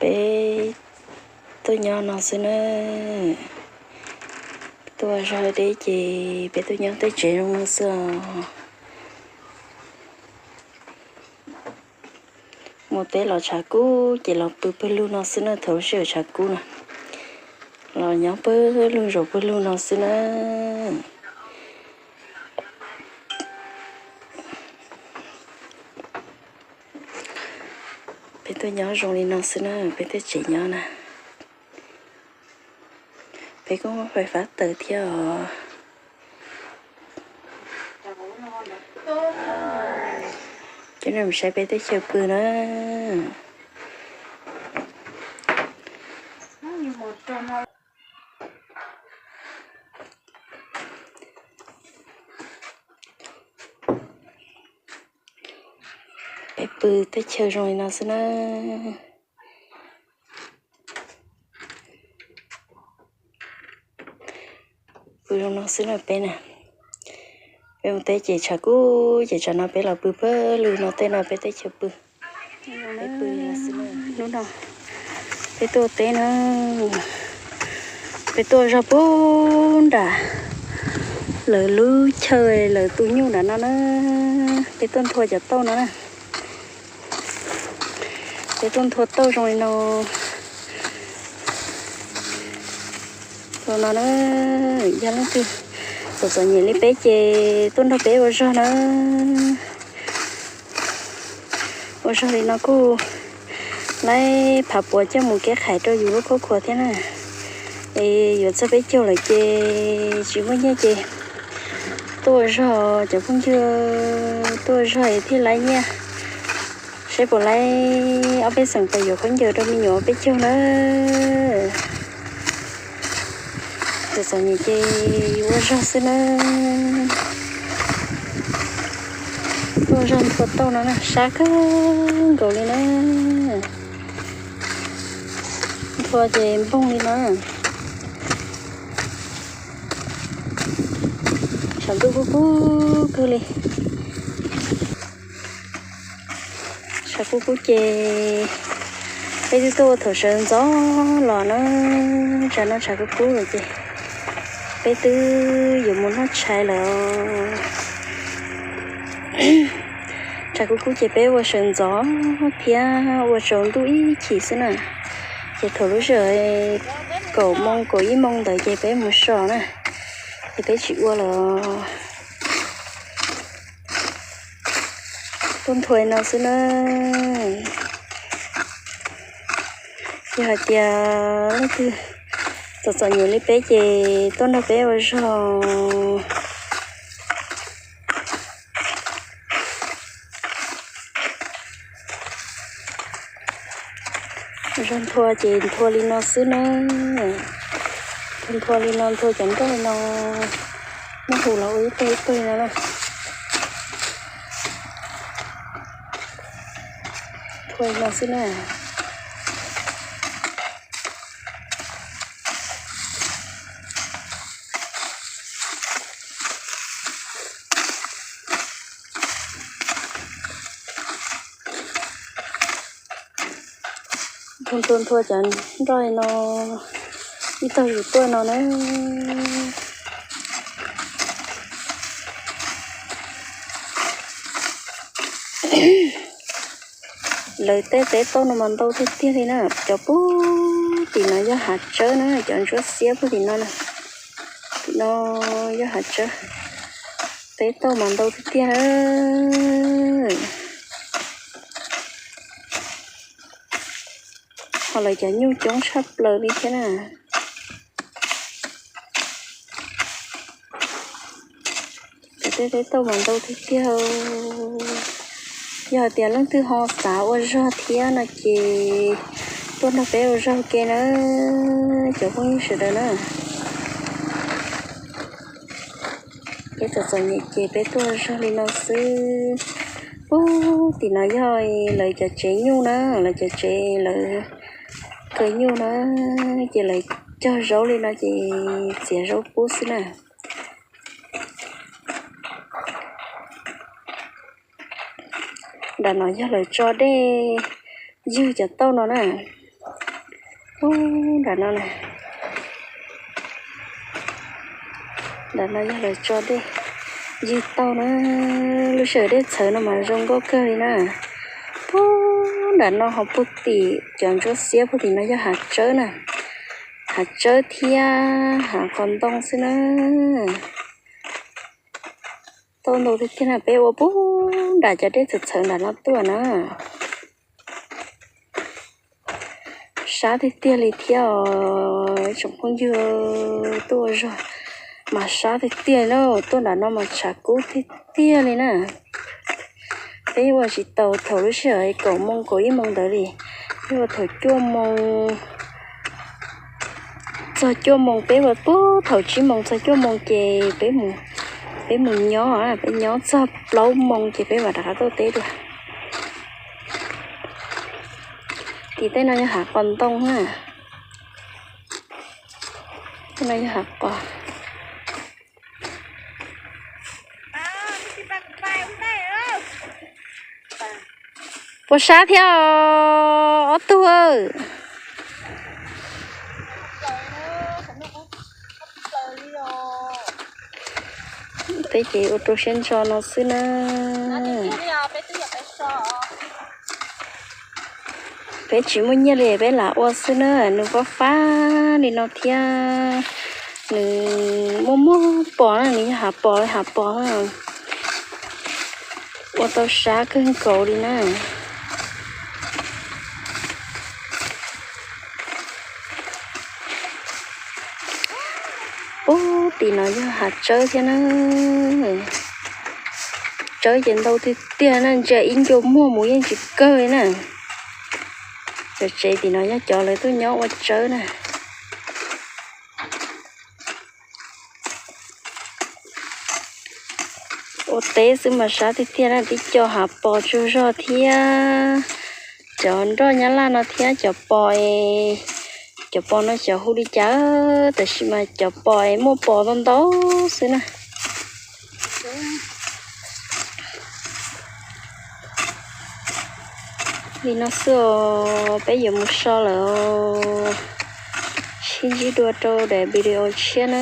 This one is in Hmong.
Peb tuaj nyob no xwb na. Tuaj zog deb ces peb tuaj nyob tej tsev zoo no xwb os. Mus teb los tshav kub ces los pw pawg lug no xwb na, thaum lub sij hawm tshav kub na. Los nyob pawg lug zaum pawg lug no xwb na. Peb tuaj nyob zoo li no xwb na, peb tej tsev nyob na. Peb kuj muaj fais fab taws thiab os. Coj nej mus saib peb teb chaws pw na. Peb pw teb chaws zoo li no xwb na. Pw zoo no xwb na peb na. Peb mus teb ces tshav kub ces tsam no peb los pw pawg lug no tej no peb teb chaws pw. Peb pw li no xwb na. Hnub no peb tuaj teb na, peb tuaj zog puag nram lawv lub chaw lawv tu nyuj nram no na. Peb tuaj nthua cov tauj no na. Peb tuaj nthua tauj zoo li no. Zoo no na, yog leej twg txom txom nyem li peb ces tuaj nrog peb ua zog na. Ua zog li no kuj laib phav puav coj mus kev qhais rau yus lub khuab khua thiab na. Es yuav txog peb caug lawm ces tsis muaj nyiaj ces tuaj ua zog cov phooj ywg, tuaj ua zog es thiaj laib nyiaj. Saib puas laib ob peb xeem pas yuav khaub ncaws rau me nyuam peb caug na. Txom txom nyem ces yus ua zog xwb na. Tuaj ua zog nthua tauj no na, sab kawg nkaus li na. Nthua ces npoog li no. Tshav ntuj kub kub kawg li. Tshav kub kub ces peb twb tuaj ua thaum sawv ntxov los na, tsam no tshav kub kub lawm ces peb twb yuav mus noj tshais lawm. Tshav kub kub ces peb ua sawv ntxov thiab ua tsaus ntuj ib chim xwb na. Ces thaum lub sij hawm kaum moo kaum ib moo ntawd ces peb mus so na, ces peb tsis ua lawm. Tuaj nthua li no xwb na. Yog hais tias leej twg txom txom nyem li peb ces tuaj nrog peb ua zog. Zog nthua ces nthua li no xwb na. Nthua li no, nthua cov nroj li no, muab hu los ua ib tug ib tug no na. Nthua li no xwb na. Nthua nthua cov nroj li no, ib tog zus tuaj no na. Lawv tej teb tauj no mas ntau tiag tiag li na. Cov puag tim no yog hav tsawb na, cov ntsuab xiab puag tim no na. Tim no yog hav tsawb. Teb tauj mas ntau tiag tiag na. Ho lawv cov nyuj coob tshaj plaws li thiab na. Cov tej teb tauj mas ntau tiag tiag. Yog hais tias leej twg ho xav ua zog thiab no ces tuaj nrog peb ua zog ke na, cov phooj ywg sawv daws na. Peb txom txom nyem ces peb tuaj ua zog li no xwb. Puag tim no yog lawv cov tsev nyuj na, lawv cov tsev lawv kaw nyuj na, ces lawv cog zaub li no ces txiav zaub pub xwb na. Nram no yog lawv tso dej ywg cov tauj no na. Nram no, nram no yog lawv tso dej ywg tau na. Lub sij hawm dej txhawv no mas zoo nkauj kawg li na. Puag nram no ho puag tim cov ntsuab xiab puag tim no yog hav tsawb na. Hav tsawb thiab hav qos ntoo xwb na. Tau ntau tiag tiag na, peb ua puag nram cov dej txhawv txhawv nram no tuaj na. Sab tiag tiag li thiab os tsoom phooj ywg, tuaj ua zog mas sab tiag tiag na, tuaj nram no mas tshav kub tiag tiag li na. Peb ua tsis tau thaum lub sij hawm kaum moo kaum ib moo ntawd li, peb ua thaum cuaj moo txog cuaj moo, peb ua puag thaum tsib moo txog cuaj moo ces peb mus nyob, peb nyob txog plaub moo ces peb mam rov qab tuaj teb dua. Tim tej no yog hav qos ntoo na. Tej no yog hav qos. Puas sab thiab ob tug? Peb ces ua rau siab ntso no xwb na. Peb tsis muaj nyiaj li peb lam ua xwb na, nws fab fab li no thiab. Nws muaj muaj pos na, nws yog hav pos li hav pos na. Ua tau sab kawg nkaus li na. Puag tim no yog hav tsawb thiab na. Tsawb ces ntau tiag tiag na, ntsia ib ncua muag mus yeej tsis kawg li na. Cov tsev tim no yog cov lawv tuaj nyob ua tsawb na. Ua teb xwb mas sab tiag tiag na, tib co hav pos tsaug zog thiab. Cov nroj nyab laj no thiab cov pos, cov pos no xyov hu li cas, tab sis mas cov pos es muaj pos ntau ntau xwb na. Li no xwb os, peb yuav mus so lawm, sib ntsib dua rau daim video tshiab na.